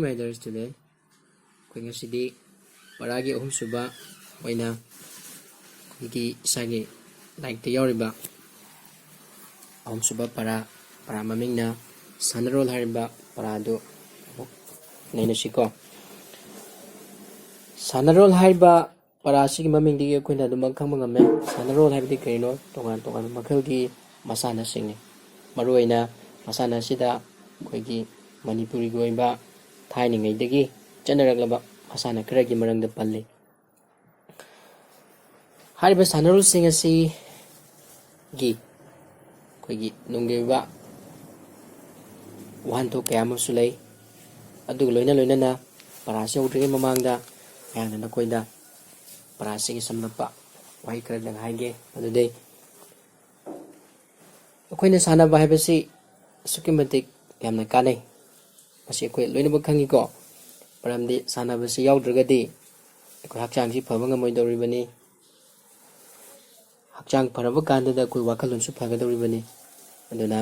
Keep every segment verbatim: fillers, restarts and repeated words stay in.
Riders today. ꯑꯩꯈꯣꯏ ꯉꯁꯤꯗꯤ ꯄꯔꯥꯒꯤ ꯑꯍꯨꯝꯁꯨꯕ ꯑꯣꯏꯅ ꯑꯩꯈꯣꯏꯒꯤ ꯏꯁꯥꯒꯤ ꯂꯥꯏꯔꯤꯛꯇ ꯌꯥꯎꯔꯤꯕ ꯑꯍꯨꯝꯁꯨꯕ ꯄꯔꯥ, ꯄꯔꯥ ꯃꯃꯤꯡꯅ ꯁꯥꯟꯅꯔꯣꯜ ꯍꯥꯏꯔꯤꯕ ꯄꯔꯥꯗꯨ ꯑꯃꯨꯛ ꯅꯩꯅꯁꯤꯀꯣ꯫ ꯁꯥꯟꯅꯔꯣꯜ ꯍꯥꯏꯔꯤꯕ ꯄꯔꯥ ꯑꯁꯤꯒꯤ ꯃꯃꯤꯡꯗꯒꯤ ꯑꯩꯈꯣꯏꯅ ꯑꯗꯨꯃꯛ ꯈꯪꯕ ꯉꯝꯃꯦ, ꯁꯥꯟꯅꯔꯣꯜ ꯍꯥꯏꯕꯗꯤ ꯀꯔꯤꯅꯣ? ꯇꯣꯉꯥꯟ ꯇꯣꯉꯥꯟꯕ ꯃꯈꯜꯒꯤ ꯃꯁꯥꯟꯅꯁꯤꯡꯅꯤ꯫ ꯃꯔꯨꯑꯣꯏꯅ ꯃꯁꯥꯟꯅ ꯑꯁꯤꯗ ꯑꯩꯈꯣꯏꯒꯤ ꯃꯅꯤꯄꯨꯔꯤꯒꯤ ꯑꯣꯏꯕ ꯊꯥꯏꯅꯉꯩꯗꯒꯤ ꯆꯠꯅꯔꯛꯂꯕ ꯃꯁꯥꯟꯅ ꯈꯔꯒꯤ ꯃꯔꯝꯗ ꯄꯜꯂꯤ꯫ ꯍꯥꯏꯔꯤꯕ ꯁꯥꯟꯅꯔꯣꯜꯁꯤꯡ ꯑꯁꯤꯒꯤ ꯑꯩꯈꯣꯏꯒꯤ ꯅꯨꯡꯒꯤ ꯑꯣꯏꯕ ꯋꯥꯍꯟꯊꯣꯛ ꯀꯌꯥ ꯑꯃꯁꯨ ꯂꯩ꯫ ꯑꯗꯨꯒ ꯂꯣꯏꯅ ꯂꯣꯏꯅꯅ ꯄꯔꯥꯁꯤ ꯍꯧꯗ꯭ꯔꯤꯉꯩ ꯃꯃꯥꯡꯗ ꯑꯩꯍꯥꯛꯅ ꯅꯈꯣꯏꯗ ꯄꯔꯥꯁꯤꯒꯤ ꯁꯝꯂꯞꯄ ꯋꯥꯍꯩ ꯈꯔꯗꯪ ꯍꯥꯏꯒꯦ꯫ ꯑꯗꯨꯗꯤ ꯑꯩꯈꯣꯏꯅ ꯁꯥꯟꯅꯕ ꯍꯥꯏꯕꯁꯤ ꯑꯁꯨꯛꯀꯤ ꯃꯇꯤꯛ ꯌꯥꯝꯅ ꯀꯥꯟꯅꯩ꯫ ꯃꯁꯤ ꯑꯩꯈꯣꯏ ꯂꯣꯏꯅꯃꯛ ꯈꯪꯉꯤꯀꯣ꯫ ꯃꯔꯝꯗꯤ ꯁꯥꯟꯅꯕꯁꯤ ꯌꯥꯎꯗ꯭ꯔꯒꯗꯤ ꯑꯩꯈꯣꯏ ꯍꯛꯆꯥꯡꯁꯤ ꯐꯕ ꯉꯝꯃꯣꯏꯗꯧꯔꯤꯕꯅꯤ꯫ ꯍꯛꯆꯥꯡ ꯐꯔꯕ ꯀꯥꯟꯗꯗ ꯑꯩꯈꯣꯏ ꯋꯥꯈꯜꯂꯣꯟꯁꯨ ꯐꯒꯗꯧꯔꯤꯕꯅꯤ꯫ ꯑꯗꯨꯅ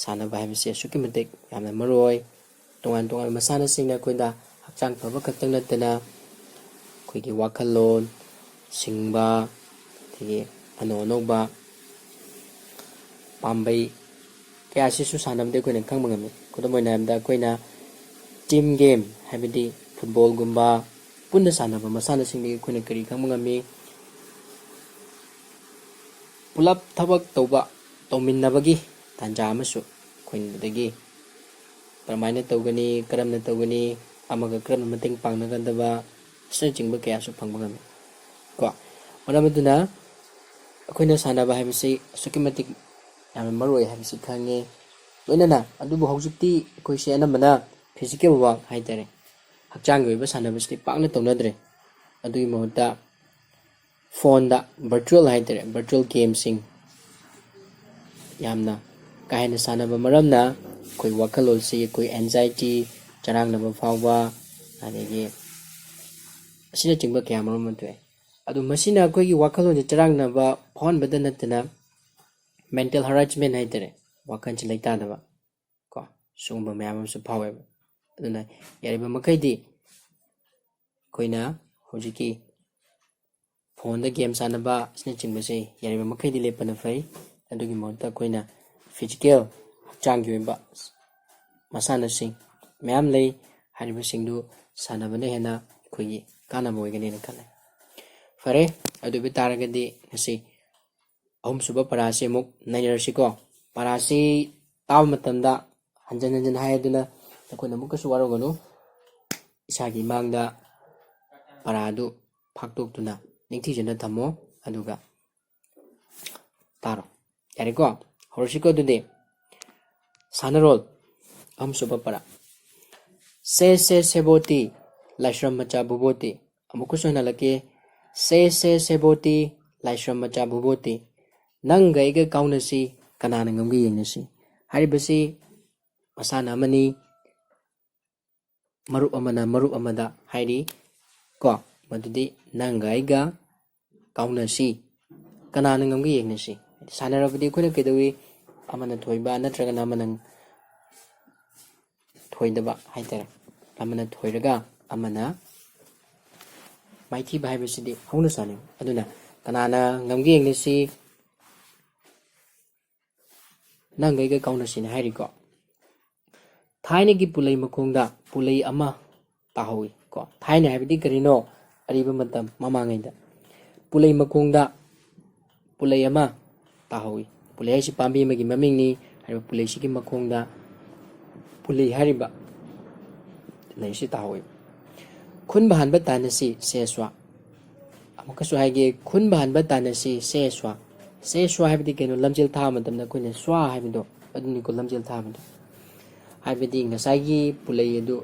ꯁꯥꯟꯅꯕ ꯍꯥꯏꯕꯁꯤ ꯑꯁꯨꯛꯀꯤ ꯃꯇꯤꯛ ꯌꯥꯝꯅ ꯃꯔꯨ ꯑꯣꯏ꯫ ꯇꯣꯉꯥꯟ ꯇꯣꯉꯥꯟꯕ ꯃꯁꯥꯟꯅꯁꯤꯡꯅ ꯑꯩꯈꯣꯏꯗ ꯍꯛꯆꯥꯡ ꯐꯕ ꯈꯛꯇꯪ ꯅꯠꯇꯅ ꯑꯩꯈꯣꯏꯒꯤ ꯋꯥꯈꯜꯂꯣꯟ ꯁꯤꯡꯕ, ꯑꯗꯒꯤ ꯑꯅꯧ ꯑꯅꯧꯕ ꯄꯥꯝꯕꯩ ꯀꯌꯥꯁꯤꯁꯨ ꯁꯥꯟꯅꯕꯗ ꯑꯩꯈꯣꯏꯅ ꯈꯪꯕ ꯉꯝꯃꯤ꯫ ꯈꯨꯗꯝ ꯑꯣꯏꯅ ꯍꯥꯏꯔꯕꯗ ꯑꯩꯈꯣꯏꯅ team game ꯍꯥꯏꯕꯗꯤ ꯐꯨꯠꯕꯣꯜꯒꯨꯝꯕ ꯄꯨꯟꯅ ꯁꯥꯟꯅꯕ ꯃꯁꯥꯟꯅꯁꯤꯡꯗꯒꯤ ꯑꯩꯈꯣꯏꯅ ꯀꯔꯤ ꯈꯪꯕ ꯉꯝꯃꯤ? ꯄꯨꯂꯞ ꯊꯕꯛ ꯇꯧꯕ, ꯇꯧꯃꯤꯟꯅꯕꯒꯤ ꯇꯥꯟꯖꯥ ꯑꯃꯁꯨ ꯑꯩꯈꯣꯏꯗꯒꯤ ꯀꯔꯝꯍꯥꯏꯅ ꯇꯧꯒꯅꯤ, ꯀꯔꯝꯅ ꯇꯧꯒꯅꯤ, ꯑꯃꯒ ꯀꯔꯝꯅ ꯃꯇꯦꯡ ꯄꯥꯡꯅꯒꯗꯕ ꯑꯁꯤꯅꯆꯤꯡꯕ ꯀꯌꯥꯁꯨ ꯐꯪꯕ ꯉꯝꯃꯤ ꯀꯣ꯫ ꯃꯔꯝ ꯑꯗꯨꯅ ꯑꯩꯈꯣꯏꯅ ꯁꯥꯟꯅꯕ ꯍꯥꯏꯕꯁꯤ ꯑꯁꯨꯛꯀꯤ ꯃꯇꯤꯛ ꯌꯥꯝꯅ ꯃꯔꯨ ꯑꯣꯏ ꯍꯥꯏꯕꯁꯤ ꯈꯪꯉꯤ꯫ ꯂꯣꯏꯅꯅ ꯑꯗꯨꯕꯨ ꯍꯧꯖꯤꯛꯇꯤ ꯑꯩꯈꯣꯏꯁꯦ ꯑꯅꯝꯕꯅ physical work ꯍꯥꯏꯇꯥꯔꯦ, ꯍꯛꯆꯥꯡꯒꯤ ꯑꯣꯏꯕ ꯁꯥꯟꯅꯕꯁꯤꯗꯤ ꯄꯥꯛꯅ ꯇꯧꯅꯗ꯭ꯔꯦ꯫ ꯑꯗꯨꯒꯤ ꯃꯍꯨꯠꯇ ꯐꯣꯟꯗ virtual ꯍꯥꯏꯇꯥꯔꯦ, virtual gameꯁꯤꯡ ꯌꯥꯝꯅ ꯀꯥ ꯍꯦꯟꯅ ꯁꯥꯟꯅꯕ ꯃꯔꯝꯅ ꯑꯩꯈꯣꯏ ꯋꯥꯈꯜꯂꯣꯟꯁꯤ, ꯑꯩꯈꯣꯏ anxiety, ꯆꯔꯥꯡꯅꯕ ꯐꯥꯎꯕ, ꯑꯗꯒꯤ ꯑꯁꯤꯅꯆꯤꯡꯕ ꯀꯌꯥ ꯃꯔꯨꯝ ꯑꯃ ꯊꯣꯛꯑꯦ꯫ ꯑꯗꯨ ꯃꯁꯤꯅ ꯑꯩꯈꯣꯏꯒꯤ ꯋꯥꯈꯜꯂꯣꯟꯁꯦ ꯆꯔꯥꯡꯅꯕ ꯐꯥꯎꯍꯟꯕꯗ ꯅꯠꯇꯅ mental harassment ꯍꯥꯏꯇꯥꯔꯦ, ꯋꯥꯈꯜꯁꯦ ꯂꯩꯇꯥꯗꯕ ꯀꯣ, ꯁꯤꯒꯨꯝꯕ ꯃꯌꯥꯝ ꯑꯃꯁꯨ ꯐꯥꯎꯋꯦꯕ꯫ ꯑꯗꯨꯅ ꯌꯥꯔꯤꯕ ꯃꯈꯩꯗꯤ ꯑꯩꯈꯣꯏꯅ ꯍꯧꯖꯤꯛꯀꯤ ꯐꯣꯟꯗ ꯒꯦꯝ ꯁꯥꯟꯅꯕ ꯑꯁꯤꯅꯆꯤꯡꯕꯁꯦ ꯌꯥꯔꯤꯕ ꯃꯈꯩꯗꯤ ꯂꯦꯞꯄꯅ ꯐꯩ꯫ ꯑꯗꯨꯒꯤ ꯃꯍꯨꯠꯇ ꯑꯩꯈꯣꯏꯅ ꯐꯤꯖꯤꯀꯦꯜ ꯍꯛꯆꯥꯡꯒꯤ ꯑꯣꯏꯕ ꯃꯁꯥꯟꯅꯁꯤꯡ ꯃꯌꯥꯝ ꯂꯩ꯫ ꯍꯥꯏꯔꯤꯕꯁꯤꯡꯗꯨ ꯁꯥꯟꯅꯕꯅ ꯍꯦꯟꯅ ꯑꯩꯈꯣꯏꯒꯤ ꯀꯥꯟꯅꯕ ꯑꯣꯏꯒꯅꯤꯅ ꯈꯜꯂꯦ꯫ ꯐꯔꯦ, ꯑꯗꯨ ꯑꯣꯏꯕ ꯇꯥꯔꯒꯗꯤ ꯉꯁꯤ ꯑꯍꯨꯝꯁꯨꯕ ꯄꯔꯥꯁꯤ ꯑꯃꯨꯛ ꯅꯩꯅꯔꯁꯤꯀꯣ꯫ ꯄꯔꯥꯁꯤ ꯇꯥꯕ ꯃꯇꯝꯗ ꯍꯟꯖꯟ ꯍꯟꯖꯟ ꯍꯥꯏꯗꯨꯅ ꯅꯈꯣꯏꯅ ꯑꯃꯨꯛꯀꯁꯨ ꯋꯥꯔꯧꯒꯅꯨ꯫ ꯏꯁꯥꯒꯤ ꯏꯃꯥꯡꯗ ꯄꯔꯥꯗꯨ ꯐꯥꯛꯇꯣꯛꯇꯨꯅ ꯅꯤꯡꯊꯤꯖꯅ ꯊꯝꯃꯣ, ꯑꯗꯨꯒ ꯇꯥꯔꯣ꯫ ꯌꯥꯔꯦꯀꯣ? ꯍꯧꯔꯁꯤꯀꯣ ꯑꯗꯨꯗꯤ꯫ ꯁꯥꯟꯅꯔꯣꯜ ꯑꯍꯨꯝꯁꯨꯕ ꯄꯔꯥ꯫ ꯁꯦ ꯁꯦ ꯁꯦꯕꯣꯇꯤ, ꯂꯥꯏꯁ꯭ꯔꯝ ꯃꯆꯥ ꯚꯨꯕꯣꯇꯤ꯫ ꯑꯃꯨꯛꯀꯁꯨ ꯍꯟꯅ ꯍꯜꯂꯛꯀꯦ꯫ ꯁꯦ ꯁꯦ ꯁꯦꯕꯣꯇꯤ, ꯂꯥꯏꯁ꯭ꯔꯝ ꯃꯆꯥ ꯚꯨꯕꯣꯇꯤ꯫ ꯅꯪꯒ ꯑꯩꯒ ꯀꯥꯎꯅꯁꯤ, ꯀꯅꯥꯅ ꯉꯝꯒꯦ ꯌꯦꯡꯅꯁꯤ꯫ ꯍꯥꯏꯔꯤꯕꯁꯤ ꯃꯁꯥꯟꯅ ꯑꯃꯅꯤ꯫ ꯃꯔꯨꯞ ꯑꯃꯅ ꯃꯔꯨꯞ ꯑꯃꯗ ꯍꯥꯏꯔꯤ ꯀꯣ, ꯃꯗꯨꯗꯤ ꯅꯪꯒ ꯑꯩꯒ ꯀꯥꯎꯅꯁꯤ, ꯀꯅꯥꯅ ꯉꯝꯒꯦ ꯌꯦꯡꯅꯁꯤ꯫ ꯁꯥꯟꯅꯔꯕꯗꯤ ꯑꯩꯈꯣꯏꯅ ꯀꯩꯗꯧꯏ? ꯑꯃꯅ ꯊꯣꯏꯕ ꯅꯠꯇ꯭ꯔꯒꯅ ꯑꯃꯅ ꯊꯣꯏꯗꯕ ꯍꯥꯏꯇꯥꯔꯦ꯫ ꯑꯃꯅ ꯊꯣꯏꯔꯒ ꯑꯃꯅ ꯃꯥꯏꯊꯤꯕ ꯍꯥꯏꯕꯁꯤꯗꯤ ꯍꯧꯅ ꯁꯥꯟꯅꯩ꯫ ꯑꯗꯨꯅ ꯀꯅꯥꯅ ꯉꯝꯒꯦ ꯌꯦꯡꯅꯁꯤ, ꯅꯪꯒ ꯑꯩꯒ ꯀꯥꯎꯅꯁꯤꯅ ꯍꯥꯏꯔꯤꯀꯣ꯫ ꯊꯥꯏꯅꯒꯤ ꯄꯨꯂꯩ ꯃꯈꯣꯡꯗ ꯄꯨꯂꯩ ꯑꯃ ꯇꯥꯍꯧꯏ ꯀꯣ꯫ ꯊꯥꯏꯅ ꯍꯥꯏꯕꯗꯤ ꯀꯔꯤꯅꯣ? ꯑꯔꯤꯕ ꯃꯇꯝ, ꯃꯃꯥꯡꯉꯩꯗ꯫ ꯄꯨꯂꯩ ꯃꯈꯣꯡꯗ ꯄꯨꯂꯩ ꯑꯃ ꯇꯥꯍꯧꯏ꯫ ꯄꯨꯂꯩ ꯍꯥꯏꯁꯤ ꯄꯥꯝꯕꯤ ꯑꯃꯒꯤ ꯃꯃꯤꯡꯅꯤ꯫ ꯍꯥꯏꯔꯤꯕ ꯄꯨꯂꯩꯁꯤꯒꯤ ꯃꯈꯣꯡꯗ ꯄꯨꯂꯩ ꯍꯥꯏꯔꯤꯕ ꯂꯩꯁꯤ ꯇꯥꯍꯧꯏ꯫ ꯈꯨꯟꯕ ꯍꯥꯟꯕ ꯇꯥꯟꯅꯁꯤ, ꯁꯦꯁ꯭ꯋꯥ꯫ ꯑꯃꯨꯛꯀꯁꯨ ꯍꯥꯏꯒꯦ, ꯈꯨꯟꯕ ꯍꯥꯟꯕ ꯇꯥꯟꯅꯁꯤ, ꯁꯦꯁ꯭ꯋꯥ꯫ ꯁꯦꯁ꯭ꯋꯥ ꯍꯥꯏꯕꯗꯤ ꯀꯩꯅꯣ? ꯂꯝꯖꯦꯜ ꯊꯥꯕ ꯃꯇꯝꯗ ꯑꯩꯈꯣꯏꯅ ꯁ꯭ꯋꯥ ꯍꯥꯏꯕꯗꯣ ꯑꯗꯨꯅꯤꯀꯣ, ꯂꯝꯖꯦꯜ ꯊꯥꯕꯗꯣ꯫ ꯍꯥꯏꯕꯗꯤ ꯉꯁꯥꯏꯒꯤ ꯄꯨꯂꯩ ꯑꯗꯨ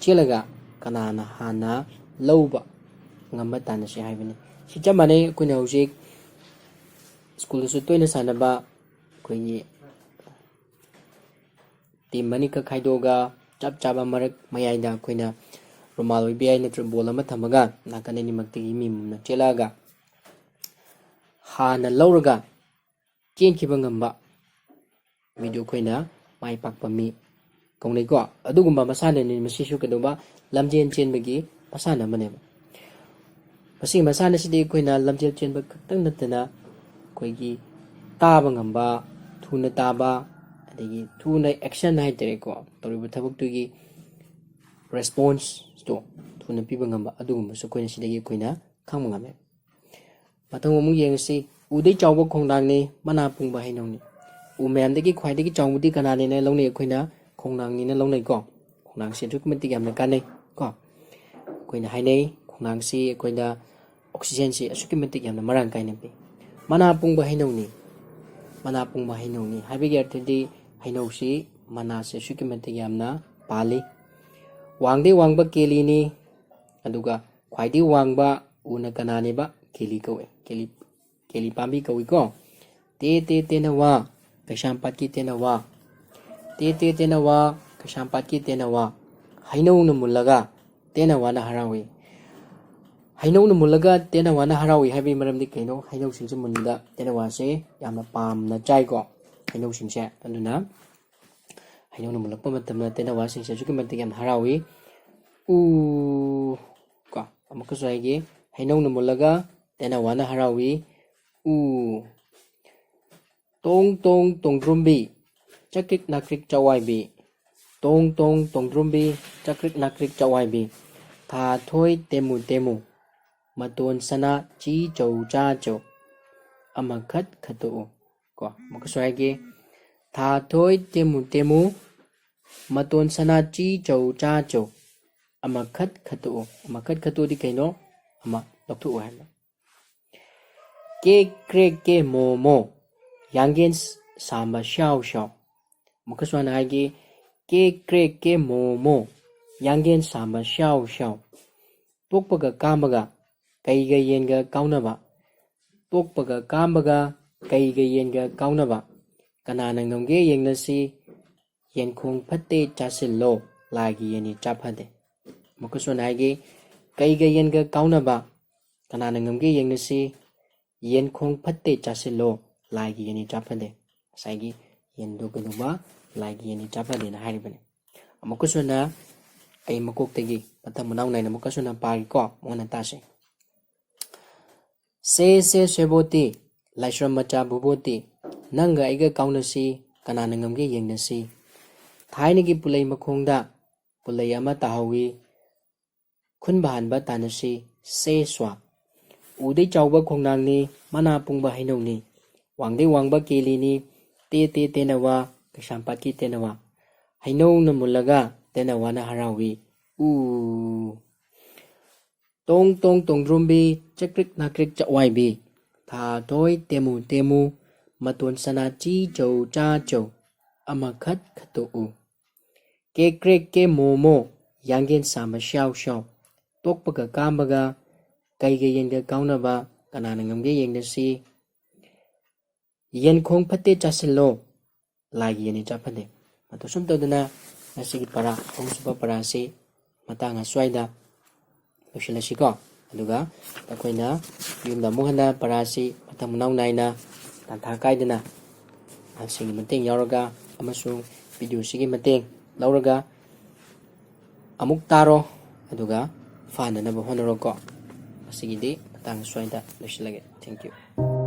ꯆꯦꯜꯂꯒ ꯀꯅꯥꯅ ꯍꯥꯟꯅ ꯂꯧꯕ ꯉꯝꯕ ꯇꯥꯟꯅꯁꯤ ꯍꯥꯏꯕꯅꯤ꯫ ꯁꯤ ꯆꯞ ꯃꯥꯟꯅꯩ, ꯑꯩꯈꯣꯏꯅ ꯍꯧꯖꯤꯛ ꯁ꯭ꯀꯨꯜꯗꯁꯨ ꯇꯣꯏꯅ ꯁꯥꯟꯅꯕ ꯑꯩꯈꯣꯏꯒꯤ ꯇꯤꯝ ꯑꯅꯤꯈꯛ ꯈꯥꯏꯗꯣꯛꯑꯒ ꯆꯞ ꯆꯥꯕ ꯃꯔꯛ ꯃꯌꯥꯏꯗ ꯑꯩꯈꯣꯏꯅ ꯔꯨꯃꯥꯜ ꯑꯣꯏꯕ ꯌꯥꯏ, ꯅꯠꯇ꯭ꯔꯒ ꯕꯣꯜ ꯑꯃ ꯊꯝꯃꯒ ꯅꯥꯀꯟ ꯑꯅꯤꯃꯛꯇꯒꯤ ꯃꯤ ꯑꯃꯃꯝꯅ ꯆꯦꯜꯂꯛꯑꯒ ꯍꯥꯟꯅ ꯂꯧꯔꯒ ꯆꯦꯟꯈꯤꯕ ꯉꯝꯕ ꯃꯤꯗꯨ ꯑꯩꯈꯣꯏꯅ ꯃꯥꯏ ꯄꯥꯛꯄ ꯃꯤ ꯀꯧꯅꯩꯀꯣ꯫ ꯑꯗꯨꯒꯨꯝꯕ ꯃꯁꯥꯟꯅꯅꯤ ꯃꯁꯤꯁꯨ꯫ ꯀꯩꯗꯧꯕ? ꯂꯝꯖꯦꯟ ꯆꯦꯟꯕꯒꯤ ꯃꯁꯥꯟꯅ ꯑꯃꯅꯦꯕ꯫ ꯃꯁꯤꯒꯤ ꯃꯁꯥꯟꯅꯁꯤꯗꯤ ꯑꯩꯈꯣꯏꯅ ꯂꯝꯖꯦꯜ ꯆꯦꯟꯕ ꯈꯛꯇꯪ ꯅꯠꯇꯅ ꯑꯩꯈꯣꯏꯒꯤ ꯇꯥꯕ ꯉꯝꯕ, ꯊꯨꯅ ꯇꯥꯕ, ꯑꯗꯒꯤ ꯊꯨꯅ action ꯍꯥꯏꯇꯥꯔꯦꯀꯣ, ꯇꯧꯔꯤꯕ ꯊꯕꯛꯇꯨꯒꯤ response ꯇꯣ ꯊꯨꯅ ꯄꯤꯕ ꯉꯝꯕ, ꯑꯗꯨꯒꯨꯝꯕꯁꯨ ꯑꯩꯈꯣꯏꯅ ꯁꯤꯗꯒꯤ ꯑꯩꯈꯣꯏꯅ ꯈꯪꯕ ꯉꯝꯃꯦ꯫ ꯃꯊꯪ ꯑꯃꯨꯛ ꯌꯦꯡꯉꯁꯤ꯫ ꯎꯗꯩ ꯆꯥꯎꯕ ꯈꯣꯡꯅꯥꯡꯅꯤ, ꯃꯅꯥ ꯄꯨꯡꯕ ꯍꯩꯅꯧꯅꯤ꯫ ꯎ ꯃꯌꯥꯝꯗꯒꯤ ꯈ꯭ꯋꯥꯏꯗꯒꯤ ꯆꯥꯎꯕꯗꯤ ꯀꯅꯥꯅꯦꯅ ꯂꯧꯅꯩ ꯑꯩꯈꯣꯏꯅ? ꯈꯣꯡꯅꯥꯡꯅꯤꯅ ꯂꯧꯅꯩꯀꯣ꯫ ꯈꯣꯡꯅꯥꯡꯁꯤ ꯑꯗꯨꯛꯀꯤ ꯃꯇꯤꯛ ꯌꯥꯝꯅ ꯀꯥꯟꯅꯩ ꯀꯣ꯫ ꯑꯩꯈꯣꯏꯅ ꯍꯥꯏꯅꯩ ꯈꯣꯡꯅꯥꯡꯁꯤ ꯑꯩꯈꯣꯏꯗ oxygen ꯁꯤ ꯑꯁꯨꯛꯀꯤ ꯃꯇꯤꯛ ꯌꯥꯝꯅ ꯃꯔꯥꯡ ꯀꯥꯏꯅ ꯄꯤ꯫ ꯃꯅꯥ ꯄꯨꯡꯕ ꯍꯩꯅꯧꯅꯤ꯫ ꯃꯅꯥ ꯄꯨꯡꯕ ꯍꯩꯅꯧꯅꯤ ꯍꯥꯏꯕꯒꯤ ꯑꯔꯊꯗꯤ ꯍꯩꯅꯧꯁꯤ ꯃꯅꯥꯁꯦ ꯑꯁꯨꯛꯀꯤ ꯃꯇꯤꯛ ꯌꯥꯝꯅ ꯄꯥꯜꯂꯤ꯫ ꯋꯥꯡꯗꯩ ꯋꯥꯡꯕ ꯀꯦꯂꯤꯅꯤ꯫ ꯑꯗꯨꯒ ꯈ꯭ꯋꯥꯏꯗꯒꯤ ꯋꯥꯡꯕ ꯎꯅ ꯀꯅꯥꯅꯦꯕ? ꯀꯦꯂꯤ ꯀꯧꯏ꯫ ꯀꯦꯂꯤ, ꯀꯦꯂꯤ ꯄꯥꯝꯕꯤ ꯀꯧꯏꯀꯣ꯫ ꯇꯦ ꯇꯦ ꯇꯦꯅꯋꯥ, ꯀꯩꯁꯥꯝꯄꯥꯠꯀꯤ ꯇꯦꯅꯋꯥ꯫ ꯇꯦ ꯇꯦ ꯇꯦꯅꯋꯥ, ꯀꯩꯁꯥꯝꯄꯥꯠꯀꯤ ꯇꯦꯅꯋꯥ꯫ ꯍꯩꯅꯧꯅ ꯃꯨꯜꯂꯒ ꯇꯦꯅꯋꯥꯅ ꯍꯔꯥꯎꯏ꯫ ꯍꯩꯅꯧꯅ ꯃꯨꯜꯂꯒ ꯇꯦꯅꯋꯥꯅ ꯍꯔꯥꯎꯏ ꯍꯥꯏꯕꯒꯤ ꯃꯔꯝꯗꯤ ꯀꯩꯅꯣ? ꯍꯩꯅꯧꯁꯤꯡꯁꯤ ꯃꯨꯟꯕꯗ ꯇꯦꯅꯋꯥꯁꯦ ꯌꯥꯝꯅ ꯄꯥꯝꯅ ꯆꯥꯏꯀꯣ, ꯍꯩꯅꯧꯁꯤꯡꯁꯦ꯫ ꯑꯗꯨꯅ ꯍꯩꯅꯧꯅ ꯃꯨꯜꯂꯛꯄ ꯃꯇꯝꯗ ꯇꯦꯅꯋꯥꯁꯤꯡꯁꯦ ꯑꯁꯨꯛꯀꯤ ꯃꯇꯤꯛ ꯌꯥꯝꯅ ꯍꯔꯥꯎꯏ꯫ ꯎ ꯀꯣ꯫ ꯑꯃꯨꯛꯀꯁꯨ ꯍꯥꯏꯒꯦ, ꯍꯩꯅꯧꯅ ꯃꯨꯜꯂꯒ ꯇꯦꯅꯋꯥꯅ ꯍꯔꯥꯎꯏ꯫ ꯎ꯫ ꯇꯣꯡ ꯇꯣꯡ ꯇꯣꯡꯗ꯭ꯔꯨꯝꯕꯤ, ꯆꯀ꯭ꯔꯤꯛ ꯅꯥꯀ꯭ꯔꯤꯛ ꯆꯋꯥꯏꯕꯤ꯫ ꯇꯣꯡ ꯇꯣꯡ ꯇꯣꯡꯗ꯭ꯔꯨꯝꯕꯤ, ꯆꯀ꯭ꯔꯤꯛ ꯅꯥꯀ꯭ꯔꯤꯛ ꯆꯋꯥꯏꯕꯤ꯫ ꯊꯥ ꯊꯣꯏ ꯇꯦꯃꯨ ꯇꯦꯃꯨ, ꯃꯇꯣꯟ ꯁꯅꯥ ꯆꯤ ꯆꯧ ꯆꯥ ꯆꯧ꯫ ꯑꯃꯈꯠ ꯈꯠꯇꯣꯛꯎ ꯀꯣ꯫ ꯑꯃꯨꯛꯀꯁꯨ ꯍꯥꯏꯒꯦ꯫ ꯊꯥ ꯊꯣꯏ ꯇꯦꯃꯨ ꯇꯦꯃꯨ, ꯃꯇꯣꯟ ꯁꯅꯥ ꯆꯤ ꯆꯧ ꯆꯥ ꯆꯧ꯫ ꯑꯃꯈꯠ ꯈꯠꯇꯣꯛꯎ꯫ ꯑꯃꯈꯠ ꯈꯠꯇꯣꯛꯎꯗꯤ ꯀꯩꯅꯣ? ꯑꯃ ꯂꯧꯊꯣꯛꯎ ꯍꯥꯏꯕ꯫ ꯀꯦ ꯀ꯭ꯔꯦ ꯀꯦ ꯃꯣ ꯃꯣ, ꯌꯥꯡꯒꯦꯟ ꯁꯥꯝꯕ ꯁ꯭ꯌꯥꯎ ꯁ꯭ꯌꯥꯎ꯫ ꯑꯃꯨꯛꯀꯁꯨ ꯍꯥꯟꯅ ꯍꯥꯏꯒꯦ꯫ ꯀꯦ ꯀ꯭ꯔꯦ ꯀꯦ ꯃꯣ ꯃꯣ, ꯌꯥꯡꯒꯦꯟ ꯁꯥꯝꯕ ꯁ꯭ꯌꯥꯎ ꯁ꯭ꯌꯥꯎ꯫ ꯇꯣꯛꯄꯒ ꯀꯥꯝꯕꯒ, ꯀꯩꯒ ꯌꯦꯟꯒ ꯀꯥꯎꯅꯕ꯫ ꯇꯣꯛꯄꯒ ꯀꯥꯝꯕꯒ, ꯀꯩꯒ ꯌꯦꯟꯒ ꯀꯥꯎꯅꯕ꯫ ꯀꯅꯥꯅ ꯉꯝꯒꯦ ꯌꯦꯡꯅꯁꯤ꯫ ꯌꯦꯟꯈꯣꯡ ꯐꯠꯇꯦ ꯆꯥꯁꯤꯜꯂꯣ, ꯂꯥꯏꯒꯤ ꯌꯦꯟꯅꯤ ꯆꯥ ꯐꯗꯦ꯫ ꯑꯃꯨꯛꯀꯁꯨ ꯍꯟꯅ ꯍꯥꯏꯒꯦ꯫ ꯀꯩꯒ ꯌꯦꯟꯒ ꯀꯥꯎꯅꯕ꯫ ꯀꯅꯥꯅ ꯉꯝꯒꯦ ꯌꯦꯡꯅꯁꯤ꯫ ꯌꯦꯟꯈꯣꯡ ꯐꯠꯇꯦ ꯆꯥꯁꯤꯜꯂꯣ, ꯂꯥꯏꯒꯤ ꯌꯦꯟꯅꯤ ꯆꯥ ꯐꯗꯦ꯫ ꯉꯁꯥꯏꯒꯤ ꯌꯦꯟꯗꯣ ꯀꯩꯗꯧꯕ? ꯂꯥꯏꯒꯤ ꯌꯦꯟꯅꯤ ꯆꯥ ꯐꯗꯦꯅ ꯍꯥꯏꯔꯤꯕꯅꯤ꯫ ꯑꯃꯨꯛꯀꯁꯨ ꯍꯟꯅ ꯑꯩ ꯃꯀꯣꯛꯇꯒꯤ ꯃꯊꯪ ꯃꯅꯥꯎ ꯅꯥꯏꯅ ꯑꯃꯨꯛꯀꯁꯨ ꯍꯟꯅ ꯄꯥꯒꯦꯀꯣ, ꯑꯃꯨꯛ ꯍꯟꯅ ꯇꯥꯁꯦ꯫ ꯁꯦ ꯁꯦ ꯁꯦꯕꯣꯇꯤ, ꯂꯥꯏꯁ꯭ꯔꯝ ꯃꯆꯥ ꯚꯨꯕꯣꯇꯤ, ꯅꯪꯒ ꯑꯩꯒ ꯀꯥꯎꯅꯁꯤ, ꯀꯅꯥꯅ ꯉꯝꯒꯦ ꯌꯦꯡꯅꯁꯤ꯫ ꯊꯥꯏꯅꯒꯤ ꯄꯨꯂꯩ ꯃꯈꯣꯡꯗ ꯄꯨꯂꯩ ꯑꯃ ꯇꯥꯍꯧꯋꯤ, ꯈꯨꯟꯕ ꯍꯥꯟꯕ ꯇꯥꯟꯅꯁꯤ, ꯁꯦ ꯁ꯭ꯋꯥ꯫ ꯎꯗꯩ ꯆꯥꯎꯕ ꯈꯣꯡꯅꯥꯡꯅꯤ, ꯃꯅꯥ ꯄꯨꯡꯕ ꯍꯩꯅꯧꯅꯤ, ꯋꯥꯡꯗꯩ ꯋꯥꯡꯕ ꯀꯦꯂꯤꯅꯤ, ꯇꯦ ꯇꯦ ꯇꯦꯅꯋꯥ, ꯀꯩꯁꯥꯝꯄꯥꯠꯀꯤ ꯇꯦꯅꯋꯥ꯫ ꯍꯩꯅꯧꯅ ꯃꯨꯜꯂꯒ ꯇꯦꯅꯋꯥꯅ ꯍꯔꯥꯎꯏ, ꯎ꯫ ꯇꯣꯡ ꯇꯣꯡ ꯇꯣꯡꯗ꯭ꯔꯣꯝꯕꯤ, ꯆꯀ꯭ꯔꯤꯛ ꯅꯥꯀ꯭ꯔꯤꯛ ꯆꯛꯋꯥꯏꯕꯤ, ꯊꯥ ꯊꯣꯏ ꯇꯦꯃꯨ ꯇꯦꯃꯨ, ꯃꯇꯣꯟ ꯁꯅꯥ ꯆꯤ ꯆꯧ ꯆꯥ ꯆꯧ, ꯑꯃꯈꯠ ꯈꯠꯇꯣꯛꯎ꯫ ꯀꯦ ꯀ꯭ꯔꯦꯛ ꯀꯦ ꯃꯣ ꯃꯣ, ꯌꯥꯡꯒꯦꯟ ꯁꯥꯝꯕ ꯁ꯭ꯌꯥꯎ ꯁ꯭ꯌꯥꯎ, ꯇꯣꯛꯄꯒ ꯀꯥꯝꯕꯒ, ꯀꯩꯒ ꯌꯦꯟꯒ ꯀꯥꯎꯅꯕ, ꯀꯅꯥꯅ ꯉꯝꯒꯦ ꯌꯦꯡꯅꯁꯤ꯫ ꯌꯦꯟꯈꯣꯡ ꯐꯠꯇꯦ ꯆꯥꯁꯤꯜꯂꯣ, ꯂꯥꯏꯒꯤ ꯌꯦꯟ ꯏꯆꯥ ꯐꯠꯇꯦ꯫ ꯑꯗꯨ ꯁꯨꯝ ꯇꯧꯗꯅ ꯉꯁꯤꯒꯤ ꯄꯔꯥ, ꯑꯍꯨꯝꯁꯨꯕ ꯄꯔꯥꯁꯤ ꯃꯇꯥꯡ ꯑꯁ꯭ꯋꯥꯏꯗ ꯂꯣꯏꯁꯤꯜꯂꯁꯤꯀꯣ꯫ ꯑꯗꯨꯒ ꯑꯩꯈꯣꯏꯅ ꯌꯨꯝꯗ ꯑꯃꯨꯛ ꯍꯟꯅ ꯄꯔꯥꯁꯤ ꯃꯊꯪ ꯃꯅꯥꯎ ꯅꯥꯏꯅ ꯇꯥꯟꯊꯥ ꯀꯥꯏꯗꯅ ꯑꯍꯜꯁꯤꯡꯒꯤ ꯃꯇꯦꯡ ꯌꯥꯎꯔꯒ ꯑꯃꯁꯨꯡ ꯚꯤꯗꯤꯑꯣꯁꯤꯒꯤ ꯃꯇꯦꯡ ꯂꯧꯔꯒ ꯑꯃꯨꯛ ꯇꯥꯔꯣ, ꯑꯗꯨꯒ ꯐꯥꯅꯅꯕ ꯍꯣꯠꯅꯔꯣꯀꯣ꯫ ꯉꯁꯤꯒꯤꯗꯤ ꯃꯇꯥꯡ ꯑꯁ꯭ꯋꯥꯏꯗ ꯂꯣꯏꯁꯤꯜꯂꯒꯦ꯫ Thank you꯫